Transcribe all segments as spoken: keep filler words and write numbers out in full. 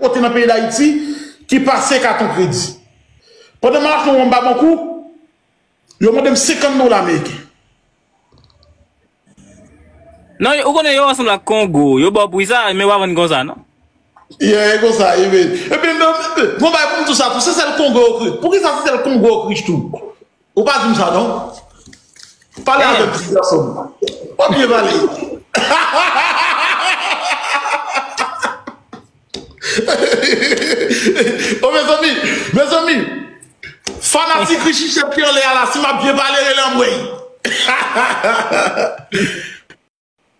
kote nan peyi Dayiti ki pase katon kredi. Pandan m al achte yon wonm ba Bonkou, yo mande m senkant dola ameriken. Non, ou konnen yo ansanm ak Kongo, yo ba w pri sa, men w a vann konsa, non? Yeah, e konsa, e ben. Epi, bon, bay pou m tou sa, tou, se sèl Kongo yo kri. Poukisa se sèl Kongo yo kri tou? Ou pa di m sa, non? Pale avè m, ti gason. Ou byen pale. Oh, mezanmi, mezanmi. Fanatik Richichèt ki anlè a la, si m ap byen pale, rele anmwey.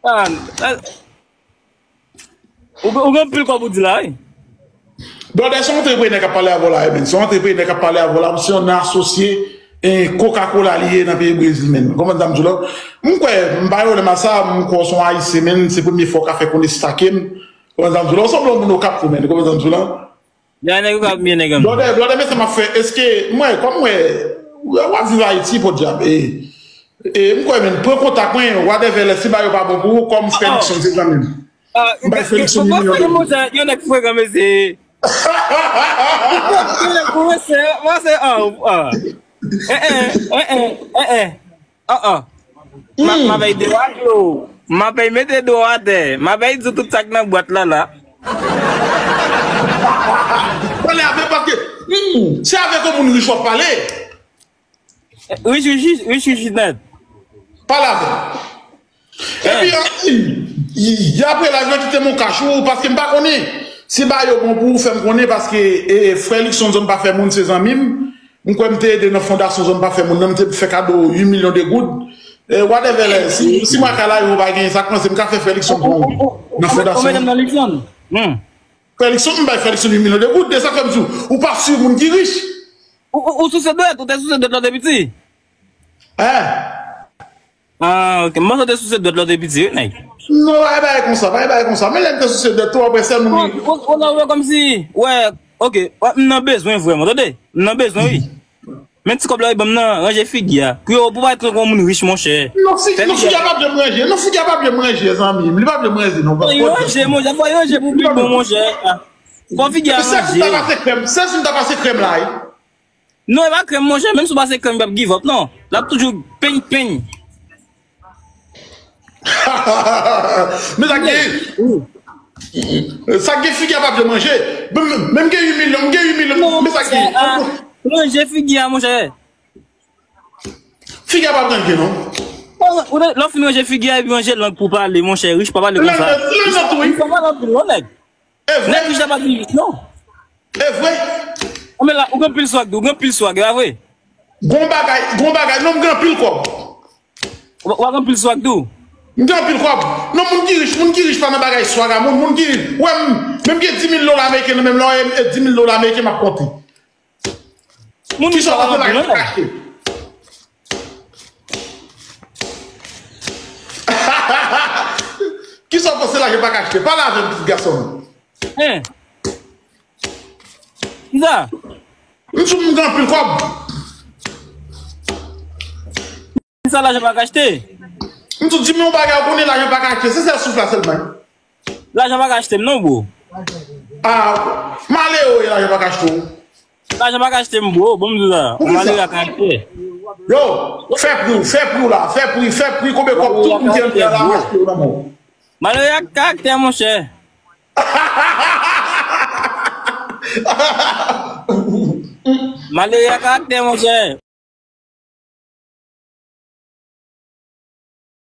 Ah, ah. Ou, ou gen anpil kòb ou di la, wi. Brother, se yon antreprenè k ap pale avè w la, wi, men. Se yon antreprenè k ap pale avè w la. M se yon asosye e Coca-Cola li ye nan peyi Brezil, men. Konprann sa m di w la? M kwè, m pa gen pwoblèm ak sa, m kwè w se yon Ayisyen, men. Se premye fwa w ka fè konesans ak m. Konprann sa m di w la? Ou sanble yon moun Okap tou, men. Konprann sa m di w la? Ya, nèg yo ka byen, nèg an. Blòdè, blòdè, men sa m ap fè. Èske, mwen, kòm mwen, w ap viv Ayiti, podyab. E, e, m kwè, men, pran kontak mwen, whatever, lè si ba yo pa bon pou ou, kòm Felixson, se zanmi m. M bay Felixson yon milyon de goud. Yon nèg frekan, mesye. Yon nèg frekan, mesye. Mwen, se, ah, ah. Eh, eh, eh, eh, eh, eh. Ah, ah. M ap, m ap bay dewa dlo. M ap bay mete dlo atè. M ap bay di tout sa k nan bwat la, la. Pale avè paske, hmm, se avèk yon moun rich w ap pale. Rich, rich, rich, rich, rich nèt. Pale avè. Epi, y, y, y apre la, jwenn kite mon kach ou, paske m pa konnen. Si ba yo bon pou ou, fè m konnen, paske e, frè Luckson zòn pa fè moun, se zanmi m. M kwè m te ede nan fondasyon zòn pa fè moun nan, m te fè kado uit milyon de goud. E, whatever, lè, si, si mwen ka la, yo pa gen sa, kòmanse m ka fè frè Luckson pou ou. Nan fondasyon. Ou mete m nan Luckson? Hmm. Frè Luckson, m bay frè Luckson uit milyon de goud, e sa fè m di w, ou pa swiv moun ki rich. Ou, ou, ou souse dwèt, ou te souse dwèt lè w te piti? Hein? Ah, ok. M panse w te souse dwèt lè w te piti, wi, nèg. Non, pa gen bagay konsa, pa gen bagay konsa. Men lè m te souse dwèt tou, apre sèl moun ki. Ou, ou, ou nan wè kòmsi, wè, ok, wè, m nan bezwen vrèman, tande? M nan bezwen, wi. Men ti kòb la, wi, ban m nan, ranje figi a. Pou yo, pou parèt tankou yon moun rich, monchè. Non, figi, non, figi a pa vle m ranje. Non, figi a pa vle m ranje, zanmi m. Li pa vle m ranje, non. Fò y ranje, monchè, fò y ranje pou pi bon, monchè. Fò figi a ranje. Sèl si m ta pase krèm, sèl si m ta pase krèm la, wi. Non, e pa krèm, monchè. Menm si w pase krèm, li p ap give up, non. L ap toujou peny, peny. Men sa k gen. Sa k gen figi a pa vle manje. Menm, menm gen uit milyon, m gen uit milyon. Men sa k gen. Manje figi a, monchè. Figi a pa manje, non. Lè w fin manje figi a, epi manje lang pou pale, monchè. Rich pa pale konsa. Rich pa pale anpil, non, nèg. E vre. Nèg rich la pa di rich, non. E vre. Ou gen anpil swag, ou gen anpil swag, e pa vre? Gon bagay, gon bagay, non, m gen anpil kòb. Ou gen anpil swag tou? M gen anpil kòb. Non, moun ki rich, moun ki rich pa nan bagay swag a moun, moun ki rich. Wè, m, menm gen dis mil dola ameriken nan menm lè, e dis mil dola ameriken m ap konte. Kisa w panse lajè pa ka achte? Kisa w panse lajè pa ka achte? Pale avè m, ti gason. Hein? Kisa? M sou m gen anpil kòb. Kisa lajè pa ka achte? M sou di m yon bagay, ou konnen lajè pa ka achte. Se sèl souf la sèlman. Lajè pa ka achte m non, bro. Ah, malere, lajè pa ka achte w. Lajè pa ka achte m, bro. Bon, m di w sa. Ou malere a karaktè. Yo, fè pri w, fè pri w la, fè pri, fè pri, konbyen kòb tout moun ki antre la achte yo nan men w. Malere a karaktè, monchè. Malere a karaktè, monchè.